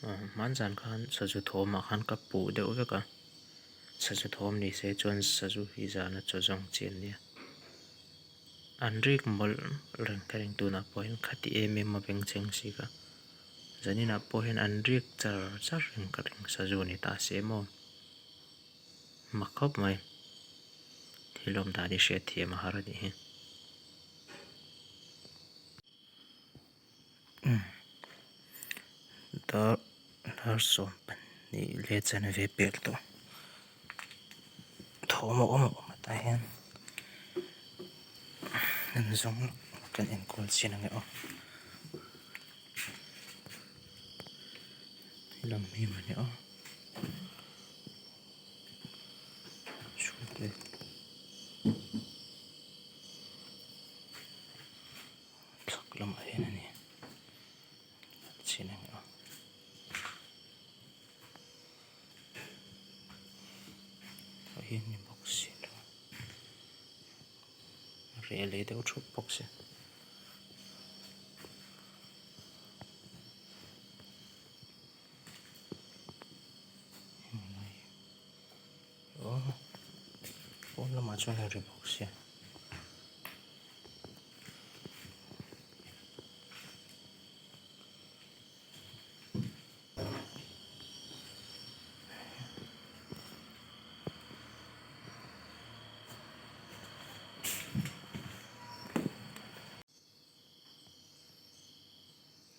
Hmanzan khan sazu thawmah khan ka puh deuh vek a, sazu thawm ni se chuan sazu hi zana chaw zawng chi an nia. An rik mawlh mawlh reng ka ring tunah pawh hian khati em em a bengchheng si kha. Zaninah pawh hian an rik char char reng ka ring sazu ni ta se maw. Mak khawp mai. Thil awm dan hi hriatthiam a har a nih hi. Dar dar 12 leh chanve pel tawh thawm a awm a awm atah hian an zawng kan enkawl chin ang e aw helam hi mawni aw chhut leh. Thak lamah hian a ni a chhin ang a tah hian ni bawk si lo a reh leh deuh thup bawk si. Pawn lamah chuan a ri bawk sia.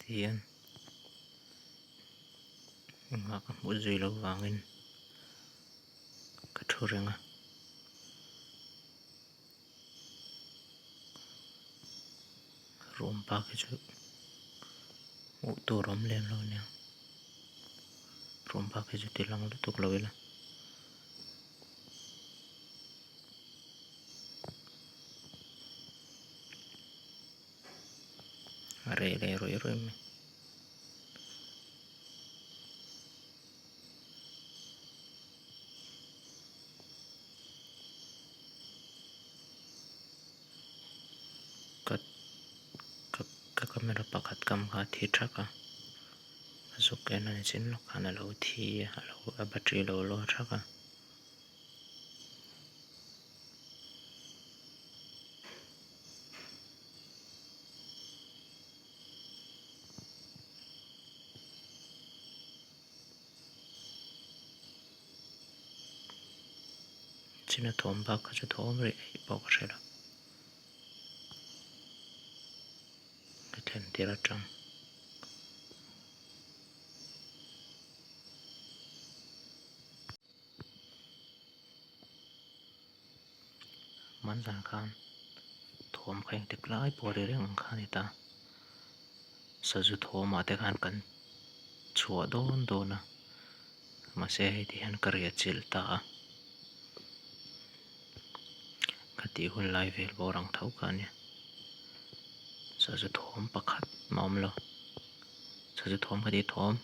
Tihian engmah ka hmuh zui loh vangin ka thu reng a. Room bak hi chu hmuh tur a awm lem lo ania room bak hi chu ti lang lutuk lo ila. A reh leh ruih ruih mai. Ka ka ka camera pakhat kam kha a thi thak a a zuk en a ni chin lawk khan a lo thi a a lo a battery a lo law thak a. China thawm bak kha chu thawm rih eih pawh ka hre lo ka thlen tir atang. Hmanzan khan thawm kha engtik lai pawh ri reng ang kha a ni ta. Sazu thawmah te khan kan chhuah dawn dawn a, mahse hei ti hian ka riah chilh ta a. Ka tih hun lai vel bawr ang tho kha a nia. Sazu thawm pakhat mah a awm lo. Sazu thawm ka tih thawm.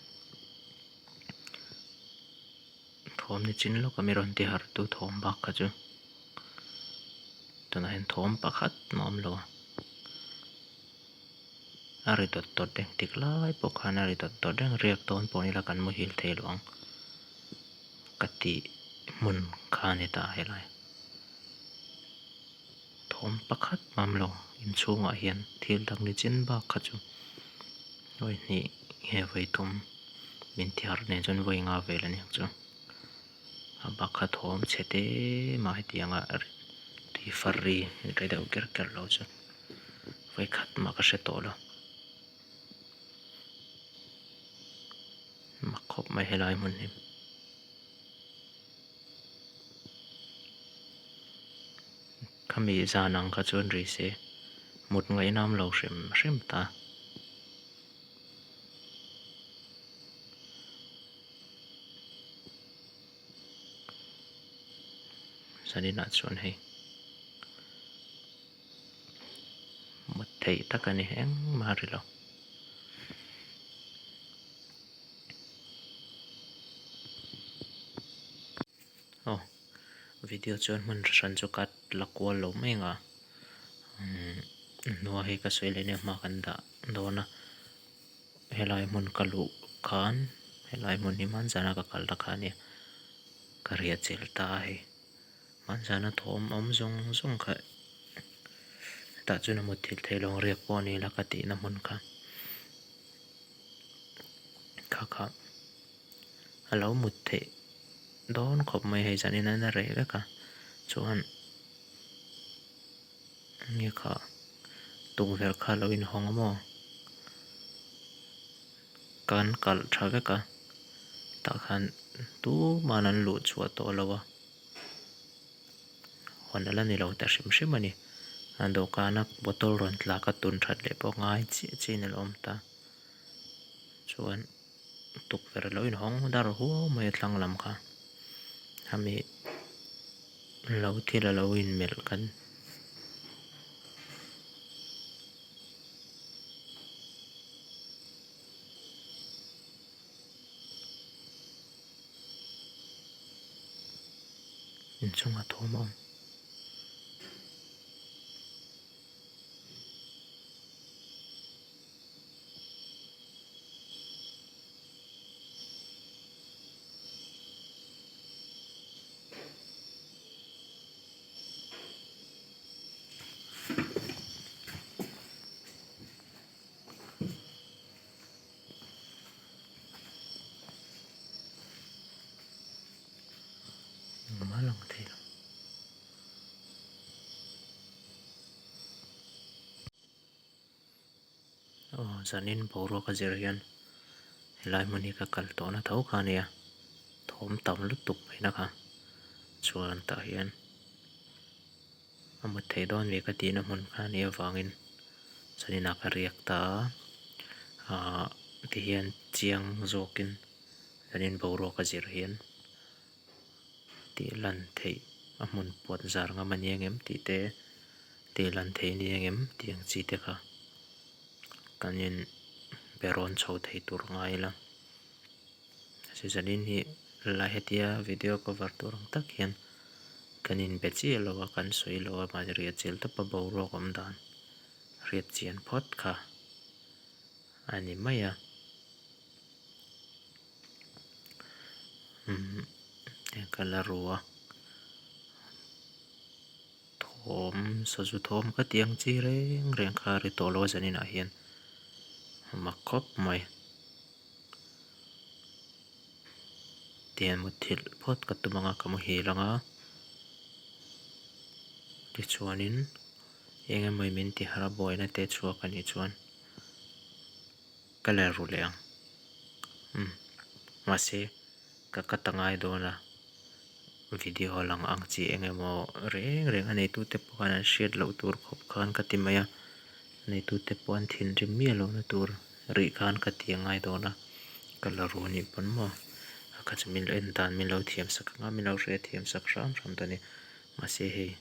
Thawm ni chin lawk a mi rawn ti harh tu thawm bak kha chu tunah hian thawm pakhat mah a awm lo a a ri dawt dawt reng tik lai pawh khan a ri dawt dawt reng riak dawn pawh ni ila kan muhil thei lo ang ka tih hmun kha a ni ta helai thawm pakhat mah a awm lo inchhungah hian thil dang ni chin bak kha chu vawi hnih nge vawi thum min ti harh nen chuan vawi nga vel a niang chu a bak kha thawm chhe te mah hetiang a tui far ri ri deuh ker ker lo chu vawi khat mah ka hre tawh lo mak khawp mai helai hmun hi. Khami zan ang kha chuan ri se mut ngaihnam lo hrim hrim ta. Zaninah chuan hei mut theih tak a ni engmah a ri lo. Aw video chuan hmun hran chu ka la kual lo mai ang a umm hnua hi ka sawi leh nia hma kan dah dawn a helai hmun ka luh khan. Helai hmun hi hmanzana ka kalna kha a nia. Ka riah chilh ta a hei. Hmanzana thawm awm zawng zawng kha hetah chuan a mutthilh theih lo ang riak pawh a ni la ka tihna hmun kha. Kha kha a lo mut theih dawn khawp mai hei zanin a reh vek a chuan nge kha tukverh kha a lo inhawng a maw kan kalh tha vek a tah khan tuman an luh chhuah tawh lo a hawn a la ni lo ta hrim hrim a ni a dawhkana bottle rawn tla ka tun that leh pawh ngai chiah chiah in a lo awm ta chuan. Tukverh lo inhawng dar huau mai a tlang lam kha hemi lo thil a lo inmelh kan inchungah thawm a awm. Engmah lang thei lo. Aw zanin boruak a zir hian helai hmun hi ka kal tawhna tho kha a nia thawm tam lutuk mai na kha chuan tah hian a mut theih dawn ve ka tihna hmun kha a nih avangin zaninah ka riak ta a ahh tihian chiang zawkin zanin boruak a zir hian. Tih lan theih a hmun puat zar ngam a ni ang em tih te, tih lan theih a ni ang em tih ang chi te kha kan in be rawn chho thei tur ngai ila. Season-in hi lai hetia video cover tur ang tak hian kan in be chiah lo a, kan sawi lo a, mahni riah chilh tawp a boruak awm dan hriat chian phawt kha a ni mai a. Umm ka la ru a thawm sazu thawm ka tih ang chi reng reng kha a ri tawh lo a zanin ah hian a mak khawp mai tiang muthilh phawt ka tum ang a ka muhil ang a tichuanin eng emaw min ti harh a buaina te chhuak a nih chuan. Ka la ru leh ang. Umm. Mahse, ka ka ta ngai dawn a, video a lang ang chi eng emaw reng reng a neitute pawh khan an hriat loh tur khawp khan ka ti mai a, neitute pawh an thinrim miah lohna tur rih khan ka ti a ngai dawn a, ka la ru anih pawn maw a kha chu min lo en dan min lo thiam sak ang a, min lo hriat thiam sak hram hram dawn a ni. Mahse hei.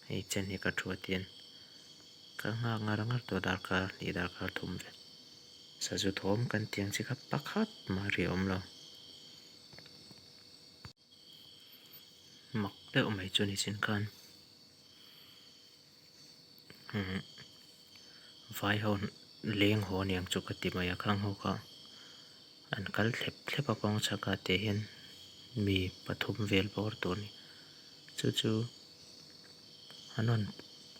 Hei chen hi ka thu a tian ka nghak ngar ngar tawh darkar hnih darkar thum vel. Sazu thawm kan tih ang chi kha pakhat mah ri a awm lo. Mak deuh mai chu ni chin khan umm vai ho leng haw aniang chu ka ti mai a khang ho kha an kal thlep thlep a kawng chhak ah te hian mi pathum vel bawr tur a ni. Chu chu an rawn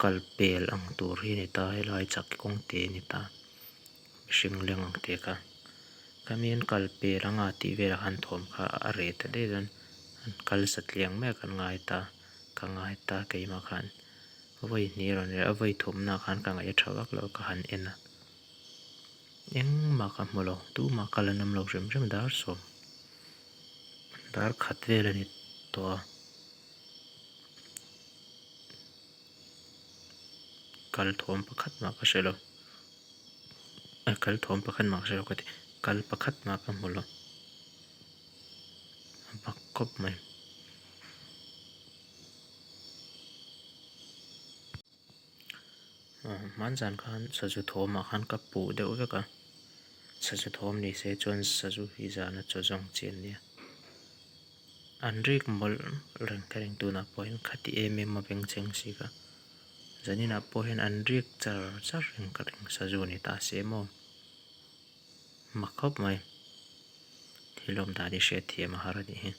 kal pel ang tur hi a ni ta helai chak kawng te a ni ta mihring leng ang te kha khami an kal pel anga tih velah khan thawm kha a reh ta daih chuan an kal satliang mai a kan ngai ta ka ngai ta keimah khan vawi hnih a rawn reh a vawi thumna khan ka ngaih a tha vak lo ka han en a engmah ka hmu lo tumah kal an awm lo hrim hrim dar sawm. Dar khat vel a ni tawh a kal thawm pakhat mah ka hre lo a kal thawm pakhat mah ka hre lo ka ti kal pakhat mah ka hmu lo a bak khawp mai. Hmanzan khan sazu thawmah khan ka puh deuh vek a, sazu thawm ni se chuan sazu hi zana chaw zawng chi an nia. An rik mawlh reng ka ring tunah pawh hian khati em em a bengchheng si kha. Zaninah pawh hian an rik char char reng ka ring sazu ni ta se maw? Mak khawp mai. Thil awm dan hi hriatthiam a har a nih hi.